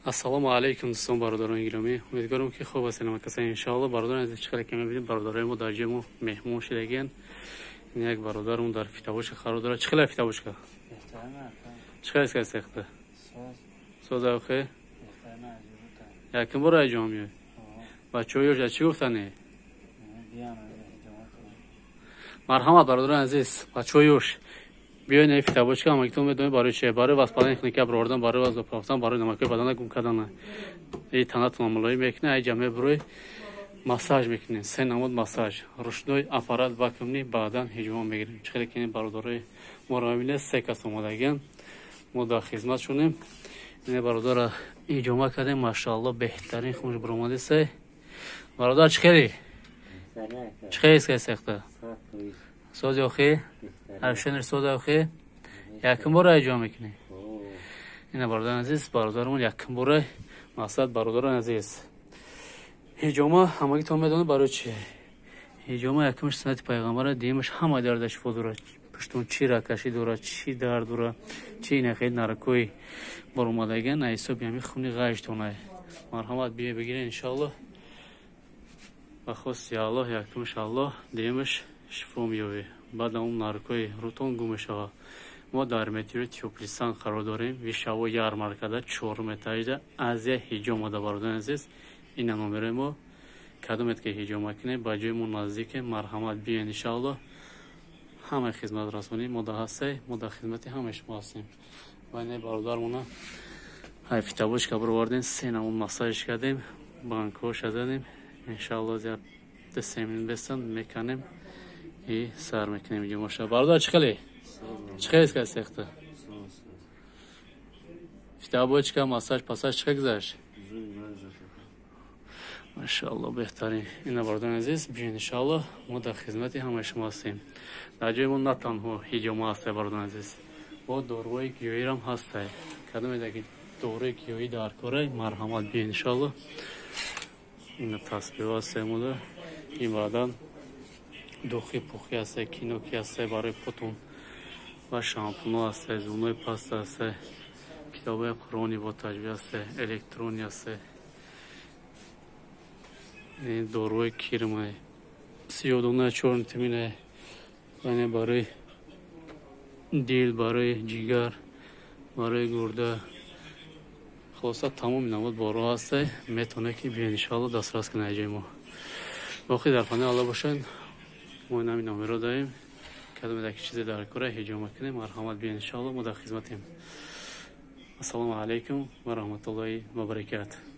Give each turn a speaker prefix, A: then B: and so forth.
A: Ассалому алайкум, дӯстон, бародарони гиромӣ. Умедворам, ки хуб ҳастед ҳама. Иншоалло, бародарон азиз, чӣ хеле ки мебинед, бародарои мо дар ҷои мо меҳмон шудагиянд. Ин як бародармон дар фитобочка қарор дорад. Чӣ хеле фитобочка? Чӣ хеле сехта? Созахе? Якум бор ай ҷо меояд. Бачаҳо ёш чӣ гуфтане? Марҳамат, бародарони азиз, бачаҳо ёш, биёед ин фитобочка. Ҳамагитон медонед барои чи: барои воспаление хуника баровардан, барои вазн партофтан, барои намакои бадана гум кардан. И танатон мулоим мекунед. Ай ҷа мебурои, массаж мекунем, се намуд массаж, ручной аппарат, вакуумный, баъдан ҳиҷома мегирем. Чӣ хеле ки бародарои моро мебинед, се кас омодагиан, мо дар хизматшонем. Ин бародара ҳиҷома кардем, машаалло, беҳтарин хунш баромадисе. Бародар, чӣ хели? Чӣ хели сехта? Сози охи? Равшаниш сози охи? Якум бора ҳиҷома мекунӣ? Ина, бародари азиз, бародарамон якум бора. Мақсад, бародарони азиз, ҳиҷома ҳамагитон медонед барои чи. Ҳиҷома якумаш суннати пайғамбара, дуюмаш ҳама дарда шифо дорад. Пуштун чӣ ракашӣ дорад, чӣ дард дорад, чӣ инахел наракои баромадагиан, ҳисоби ҳами хуни ғайштонай. Марҳамат, бие бигиред, иншоалло. Ба хости Аллоҳ, якумаш Аллоҳ, дуюмаш шифо меёбӣ, баъд он наркои рӯтон гум мешавад. Мо дар метрои Тёплый Сан қарор дорем, Вишаво ярмаркада, чорум этажда Азия ҳиҷомада. Бародари азиз, ина номерои мо. Кадомет ки ҳиҷома кунед, ба ҷои мо наздике, марҳамат, биёед, иншоалло. Ҳамаи хизматрасонӣ мо да ҳастай, мо дар хизмати ҳамаи шумо ҳастем. Ва ина бародармона ҳай фитобочка бировардем, се намуд массаж кардем, банкҳоша задем. Иншоалло, 2-3 минут бестан меканем и сар мекунем ҳиҷомаша. Бародар, чӣ хеле? Чӣ хеле ска сехта? Фитобочка, массаж пассаж чӣ хел гузашт? Машаалло, беҳтарин. Ина, бародарони азиз, биёед, иншаалло, мо дар хизмати ҳамаи шумо ҳастем. Дар ҷои мо на танҳо ҳиҷома ҳастай, бародарони азиз, бо доруҳои гиёҳирам ҳастай. Кадоме ки доруи гиёҳӣ дар корай, марҳамат, биёед, иншаалло. Ина тасбиҳо ҳастай мода, ин баъдан духи пухи ҳастай, киноки ҳастай барои потун ва шампуно ҳастай, зубной паста ҳастай, китобҳои қуръони бо таҷвид ҳастай, электрони ҳастай, доруҳои кирмай, сиёдона, чёрный тмин, яъне барои дил, барои ҷигар, барои гурда, хулоса, тамоми намуд борҳо ҳастай. Метавонед ки биёед, иншоалло, дастрас кунед ҷои мо. Боқӣ дар паноҳи Алло бошед. Мо инами номеро дорем. Кадоме ки чизе дар кора, ҳиҷома кунем, марҳамат, биёед, иншоалло, мо дар хизматем. Ассалому алайкум ва раҳматуллоҳи ва баракатуҳ.